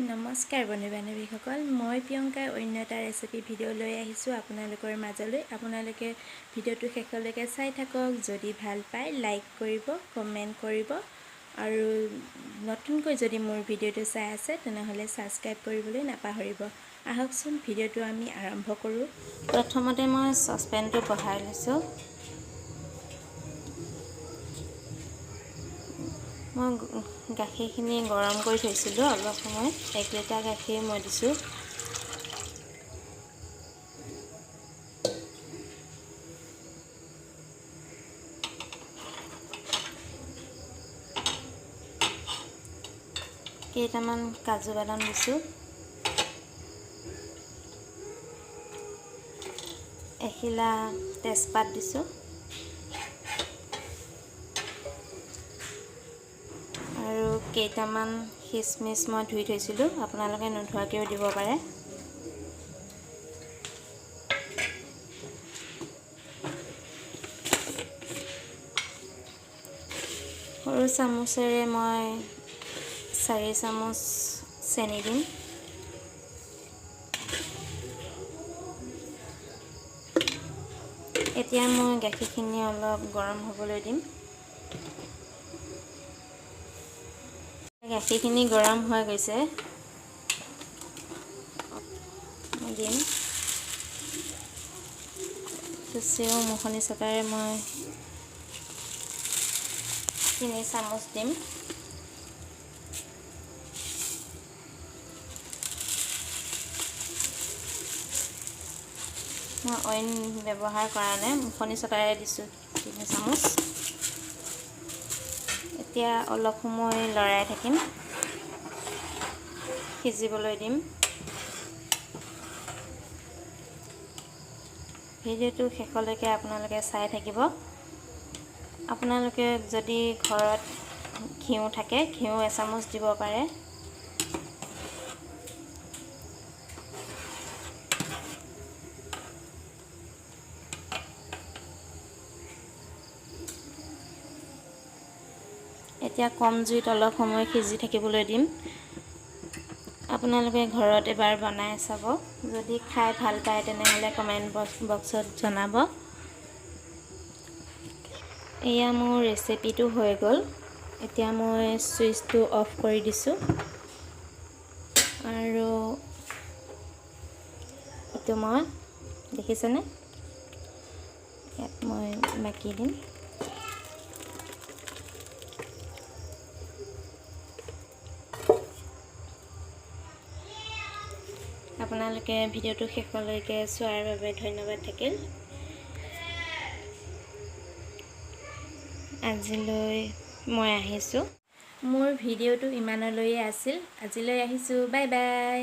নমস্কাৰ বন্ধু বান্ধৱীসকল, মই প্ৰিয়ংকাই অন্য এটা ৰেচিপি ভিডিঅ' লৈ আহিছোঁ আপোনালোকৰ মাজলৈ। আপোনালোকে ভিডিঅ'টো শেষলৈকে চাই থাকক। যদি ভাল পায় লাইক কৰিব, কমেণ্ট কৰিব আৰু নতুনকৈ যদি মোৰ ভিডিঅ'টো চাই আছে তেনেহ'লে ছাবস্ক্ৰাইব কৰিবলৈ নাপাহৰিব। আহকচোন ভিডিঅ'টো আমি আৰম্ভ কৰোঁ। প্ৰথমতে মই চচপেনটো বহাই লৈছোঁ। মই গাখীৰখিনি গৰম কৰি থৈছিলোঁ অলপ সময়। 1 লিটাৰ গাখীৰ মই দিছোঁ। কেইটামান কাজু বাদাম দিছোঁ, এখিলা তেজপাত দিছোঁ আৰু কেইটামান খিচমিচ মই ধুই থৈছিলোঁ, আপোনালোকে নোধোৱাকৈও দিব পাৰে। সৰু চামুচেৰে মই 4 চামুচ চেনি দিম। এতিয়া মই গাখীৰখিনি অলপ গৰম হ'বলৈ দিম। গাখীৰখিনি গৰম হৈ গৈছে, দিম। সেও মুখনি চটাৰে মই 3 চামুচ দিম। মই অইন ব্যৱহাৰ কৰা নাই, মুখনি চটাৰে দিছোঁ 3 চামুচ। এতিয়া অলপ সময় লৰাই থাকিম, সিজিবলৈ দিম। ভিডিঅ'টো শেষলৈকে আপোনালোকে চাই থাকিব। আপোনালোকে যদি ঘৰত ঘিউ থাকে ঘিউ এচামুচ দিব পাৰে। এতিয়া কম জুইত অলপ সময় সিজি থাকিবলৈ দিম। আপোনালোকে ঘৰত এবাৰ বনাই চাব। যদি খাই ভাল পায় তেনেহ'লে কমেণ্ট বক্সত জনাব। এয়া মোৰ ৰেচিপিটো হৈ গ'ল। এতিয়া মই চুইচটো অফ কৰি দিছোঁ আৰু এইটো মই দেখিছেনে ইয়াত মই বাকি দিম। আপোনালোকে ভিডিঅ'টো শেষলৈকে চোৱাৰ বাবে ধন্যবাদ থাকিল। আজিলৈ মই আহিছোঁ। মোৰ ভিডিঅ'টো ইমানলৈয়ে আছিল। আজিলৈ আহিছোঁ, বাই বাই।